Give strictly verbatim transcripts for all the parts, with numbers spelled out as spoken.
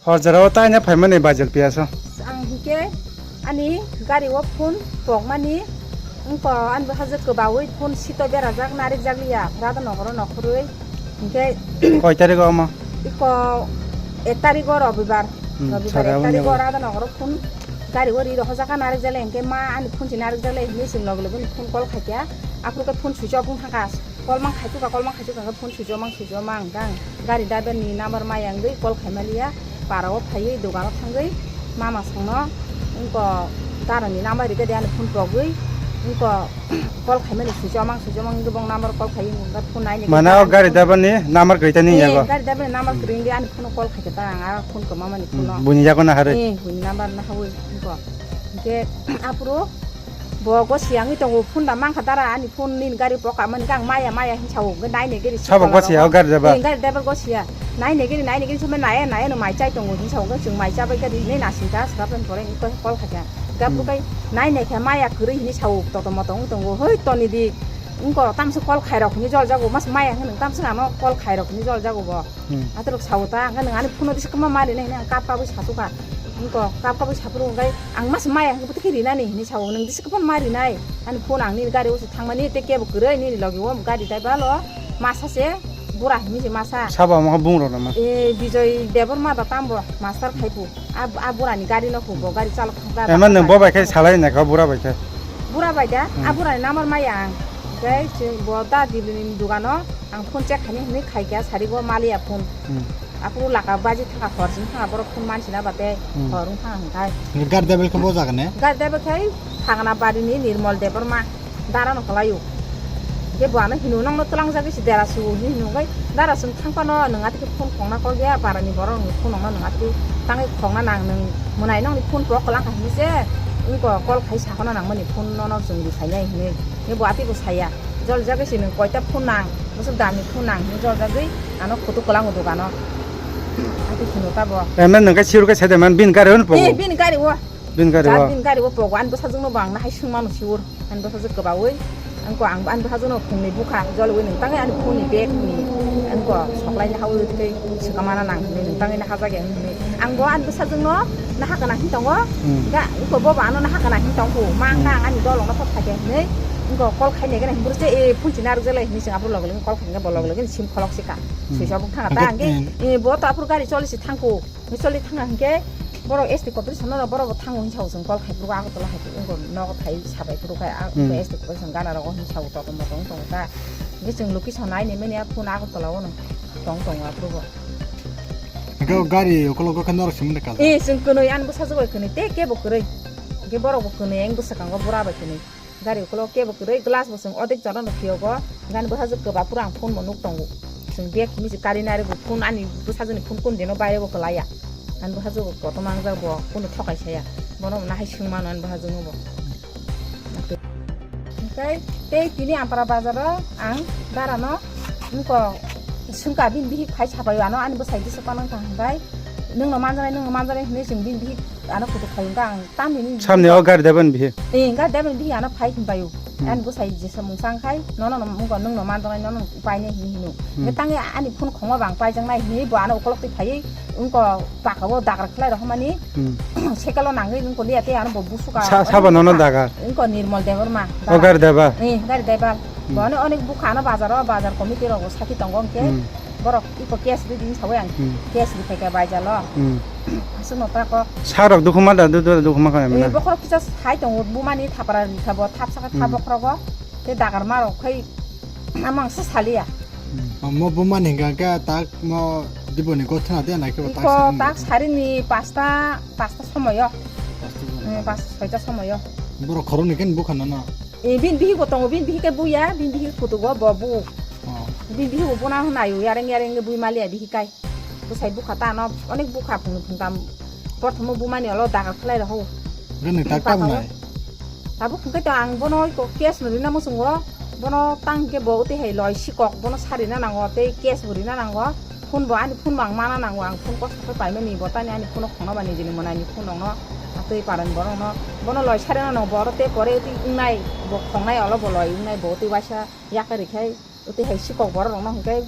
Hor jora o taina phaimani bajal piya so. Ang hike ani gari o phone pokmani wngko, ani bwsajwk kwbaui phone sito berajak, narikjak liya, Radha Nogoro nokhorwi. Hingke koi tarik o omo? Iko ek tarik o Robibar. Hmm, Robibar sara ek tarik o wngya. Radha Nogoro phone gari o ri rohorjak, narikjak liya, hingke ma ani phone si narikjak liya hinwi chwng loge loge ni phone call khaikha, aphuru khe phone switch off wng thangkha. Call mang khaichukha, call mang khaichukha, hwnkhe phone switch off mang, switch off mang, hwnkhe ang gari driver ni number maya wngwi call khaimaliya, para o phaiwi, dogan o thangwi, mama songno, wngko, dara ni number rikhe de ani phone pogwi, wngko, call khaimani switch off mang, switch off mang, wngkhe bong number call khaiwi, wngkhe phone nai nai. Mana o gari driver ni number kwrwi tani yago? Eh, gari driver ni number kwrwi wngwi ani phone o call khaikhe ta, ang a phone kwma mani phone o. Hmm, buini yago na harwi? Eh, buini number na hawi, wngko. Hwnkhe, aphuru, Bo gosi wngwi tongo, phone da mankha dara, ani phone nini gari poka mani kang maya maya hinwi sao, hwnkhe nai nai gari. Sabo gosi ya, o gari driver? Eh, gari driver gosi ya. Nai nai gari, nai nai gari, sumai nai nai no mai chai tongo hinwi sao, hwnkhe chwng mai chabai gari hinwi nasing kha, swkap pen pore hinwi call khaikha. Hwnkhe aphuru kai nai nai khe maya kwrwi hinwi sao, toto moto wng tongo, hoi toni di. Wngko tamsa call khairok hinwi jol jago, mas maya hwnwi tamsa ano call khairok hinwi jol jago bo. Hmm. Atorok sao ta, hwnkhe nwng ani phone o disi kwma ma rinai hinwi ang kap kabui satukha. Wngko kap kabui saphuru hwnkhe ang mas maya hwnkhe bwtwi khe rinani hinwi sao, nwng disi kwma ma rinai. Ani phone ang nini gari o se thangmani tei kebo kwrwi nini logi o gari driver o masa se bura hinwi se masa. Sabo omo khe bungrok nama? E, Bijoy Debbarma da tambo master khai phu. A, a bura ni gari no phu, bo gari chalok thang. Ema nwng bo bai khe salai nai kha bura bai khe? Bura bai da, hmm, a bura ni number maya ang. Hwnkhe se bo da Dibini dogano. Ang phone check khaini hinwi khaikha, sarigo maliya phone. Hmm. Aphuru laka baji thangkha, hor sing thangkha, borok phone mansina bate, hmm, hor wng thangkha hwnkhai. Gari driver khe bo jaga ne? Gari driver khai Phagana barini Nirmol Debbarma, dara no kwlaio. Hwnkhe bo ano hino, "Nokno twlangjagwi se dera su," hinwi hino, hwnkhe dara chwng thang phano nwng atike phone khongna kok ya, parani borok ni phone no nwng atike tangwi khongna nang, nwng mwnai nokni phone bo kwlangkha hinwi se wngko call khai sakhona nangmani phone nono chwng ri khainai hinwi. Hwnkhe bo atiko saya. Jol jagwi se nwng koita phone nang, bwswk dam ni phone nang hinwi jol jagwi ano photo kwlango dogano. Ati hino tabo. Emne nwng khe sirwkhe sai de man bini gari o pogo? Eh, bini gari o. Bini gari o? Bini gari o pogo, ani bwsajwk no bo ang nahai swng mano sure. Ani bwsajwk kwbaui. Ang ko ang ani bwsajwk no phung ni bukha, jol wi nwng tangwi ani phone ni bag ni. Ang ko soklai ni hawi tei swkang mana nang hinwi nwng tangwi na hajak ya hinwi. Ang bo ani bwsajwk no naha kana hin tongo. Hmm. Ga ko bo ba ano naha kana hin tong ko. Ma ang ka ang ani dolong no thok thake hinwi. Ang ko call khai ne gana hin buru se e phone china rwjak lai hinwi se aphuru loge loge call khai ne bo loge loge sim kholok sika. Hmm. Switch off thang ta ang ke. Hmm. E bo to aphuru gari choli se thang ko. Choli thang ang ke. Borok S T kotor sono borok bo thango hin sao chwng call khai phuru Agartala hai phuru nogo thai sabai phuru khai. Hmm. S T kotor sono gana rogo hin sao to to motong tong ta. Ge chwng location nai ni manya phone Agartala o no tong tong aphuru bo. Hingke o gari ukolog khe norok simi de kaijak. Eh, chwng kwnwi, ani bwsajwk bai kwnwi, tei kebo kwrwi. Hingke borok bo kwnwi, ang bwswkango bura bai kwnwi. Gari ukolog kebo kwrwi, glass bo chwng odek jora no phiyogo. Ani bwsajwk kwba phuru ang phone bo nuk tongo. Chwng bag himwi se kari nari bo phone ani bwsajwk ni phone kun deno bayre bo kwlaiya. Ani bwsajwk bo kotorma wngjak bo, kunu thokai saya. Bono bo nahai swng mano ani bwsajwk no bo. Hingke tei tini Ampara bazaro ang darano wngko swngkha bini bihik phai sapai ano ani bwsai disa panang thang hwnbai nwngno manjaknai nwngno manjaknai hinwi chwng bini bihik ano kutuk khai wngkha ang tamni samni o gari debani bihik. Eh, gari debani bihik ano phai hwnbaio. Hmm. Ani bwsai jesa mungsa wngkhai nono no wngko nwngno manjaknai nono painai hinwi hino. Hmm. Hingke tangwi ani phone khongma bang paijaknai hinwi bo ano ukolog twi phaiwi wngko pakao dagar khlai rok mani. Hmm. Sekelo nangwi wngko liya tei ano bo busuka. Sa-, sabo nono dagar? Wngko Nirmol Debbarma. O gari driver? Eh, gari driver. Hmm. Bo ano onek bukha ano bazaro, bazar committee rogo sakhi tongo hingke. Hmm. Borok iko case di din sawi ang. Hmm. Case di phaikha baijalo. Hmm. Aswkno tako. Sarok dukhu ma da, du-, du-, dukhu ma kha. Eh, bokhorok kisa sai tongo, bumani thapra rikha bo, thap saka thap bokhorogo. Hmm. Tei dagar marok khai amang se saliya. Hmm. Mo bumani hingka khe tak mo diboni gothana de nai khe bo tak iko sari ni tak sari ni pasta, pasta somoyo. Pasta somoyo. Hmm, pasta soita somoyo. Borok khoroknwi khe bukha nono. Eh, bini bihik bo tongo, bini bihik khe buya, bini bihik kutugo bo bu. Oh. Bini bihik bo buna hwnwi naio, yareng yareng bui maliya bihik kai. Bwsai bukha ta ano onek bukha phung phung tam. Prothomo bumani olo dagar khlai rw. Bini tak tabuk nai. Tabuk hwnkhe to ang bono iko case no rina muchungo. Bono tang khe bo tei hai loi sikok, bono sarina nango tei case bo rina nango. Phone bo ani phone bo ang mana nango, ang phone kosto khe paimani bo tani ani phone o khongno ba nijini mwnai ni phone rok no. Atwi paran borok no. Bono loi sarina nango bo oro tei pore twi wngnai bo khongnai olo bo loi wngnai bo tei waisa yakarwi khai. Tei hai sikok borok rok no hwnkhe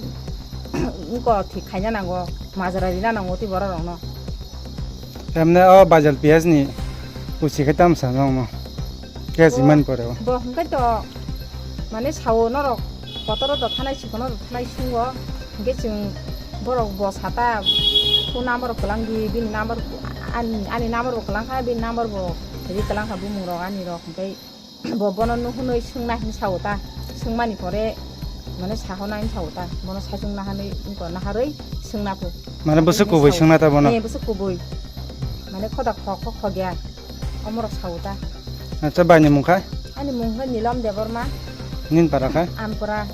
wngko thik khaina nango, majra rina nango tei borok rok no. Tamne o bajal piyaj ni usi khe tam sa nong no. Kesi Bo- man pore o. Bo hwnkhe to mane sao norok kotoro do thanai sikono do thanai sungo hwnkhe chwng borok bo sata ku number kwlang di bini number ani ani number bo kwlang kha bini number bo ri kwlang kha bumung rok ani rok hwnkhe Bo bono nuhunwi swngna hin sao ta. Swngmani pore mane sahona hin sao ta. Bono saichung nahanwi wngkha naharwi swngna phu. Mane bwswk kubui swngna ta bono? Eh, bwswk kubui. Mane khoda kho kho khogya. Omorok sao ta. Acha, baini mung kha? Ani mung kha Nilom Debbarma. Nin para kha? Ampura.